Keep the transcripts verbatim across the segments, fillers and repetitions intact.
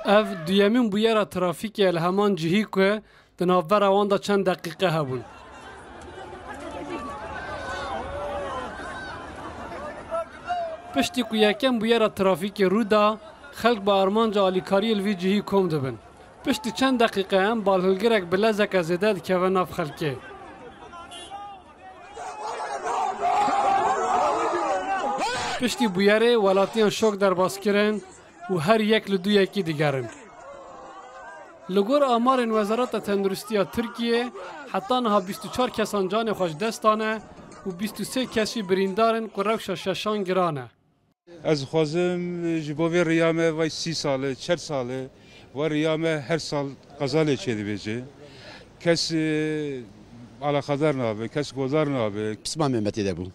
Ev duyemîn bûyera trafîkê ye li heman cihî ku di navbera wan de çend deqîqe hebûn. Piştî ku yekem bûyera trafîkê rû da, xelk bi armanca alîkariyê li vî cihî kom dibin. Piştî çend deqîqe em balhilgirek bi lezeke zêde dikeve nav xelkê. Piştî bûyerê welatiyan şok derbas kirin û her yek li dû yekî digerin. Li gor amarên Wezareta Tenduristiya Tirkiyê, heta niha bîst û çar kesan canê xwe ji dest dane û bîst û sê kes jî birîndar in ku rewşa şeşan giran e. Ez dixwazim ji bo vê riya me vay sî sal e, çel sal e, va riya me her sal qeza lê çêdibêje. Kes, e, alaqadar nabe, kes godar nabe. Pisma me me tê de bû.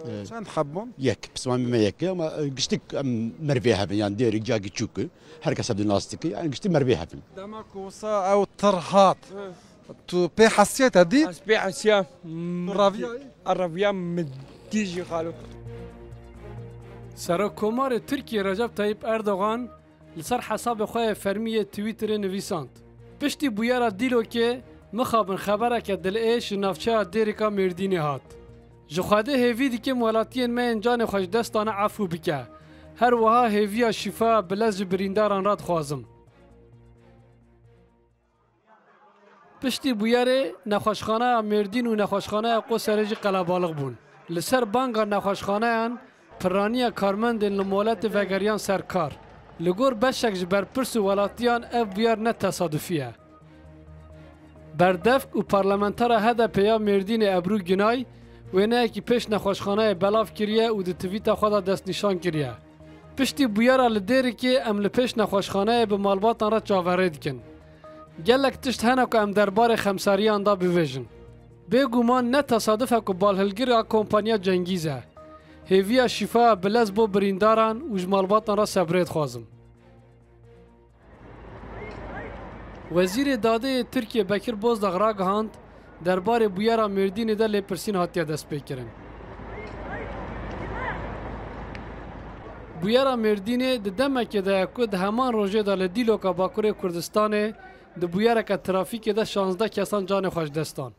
Ee, çend heb bûn? Yek. Pisma me yek e, ama, e, giştik em mervê hebin, yani dêrik cagî çûk e. Her kes hebdin lastik e, yani giştik mervê hebin. Dema ku wisa ew tir hat. Hı. Tu pê hesiye te dî? Ez pê hesiya. Tu raviyayî? Araviya min dî jî xalo. Serokkomarê Tirkiyê Recep Tayyip Erdogan li ser hesabê xwe yê fermî yê Twitterê nivîsand: Piştî bûyera Dîlokê mixabin xebereke dilêş ji navçeya Dêrika Mêrdînê hat. Ji Xwedê hêvî dikim welatiyên me yên canê xwe ji dest dane efû bike. Her wiha hêviya şîfaya bilez ji birîndaran re dixwazim. Piştî bûyerê nexweşxaneya Mêrdîn û nexweşxaneya Qoserê jî qelebalix bûn. Li ser banga nexweşxaneyan piraniya karmendên li moletê vegeriyan ser kar. Li gor beşek ji berpirs û welatiyan ev bûyer ne tesadufî ye. Berdevk û parlamentera H D P ya Mêrdînê Ebru Günay wêneyekî pêş nexweşxaneyê belav kiriye û di twîta xwe de destnîşan kiriye. Piştî bûyera li Dêrikê em li pêş nexweşxaneyê bi malbatan re çaverê dikin. Gelek tişt hene ku em derbarê xemsariyan de bibêjin. Bêguman ne tesaduf e ku balhilgira kompanya Cengîz e. Hêviya şîfaya bilez bo birîndaran û ji malbatan re sebrê dixwazim. Wezîrê Dadê yê Tirkiyê Bekir Bozdağ ragihand, derbarê bûyera Mêrdînê de lêpirsîn hatiye destpêkirin. Bûyera Mêrdînê di demekê de ye ku di heman rojê de li Dîloka Bakurê Kurdistanê di bûyereke trafîkê de şazdeh kesan canê xwe ji dest dan.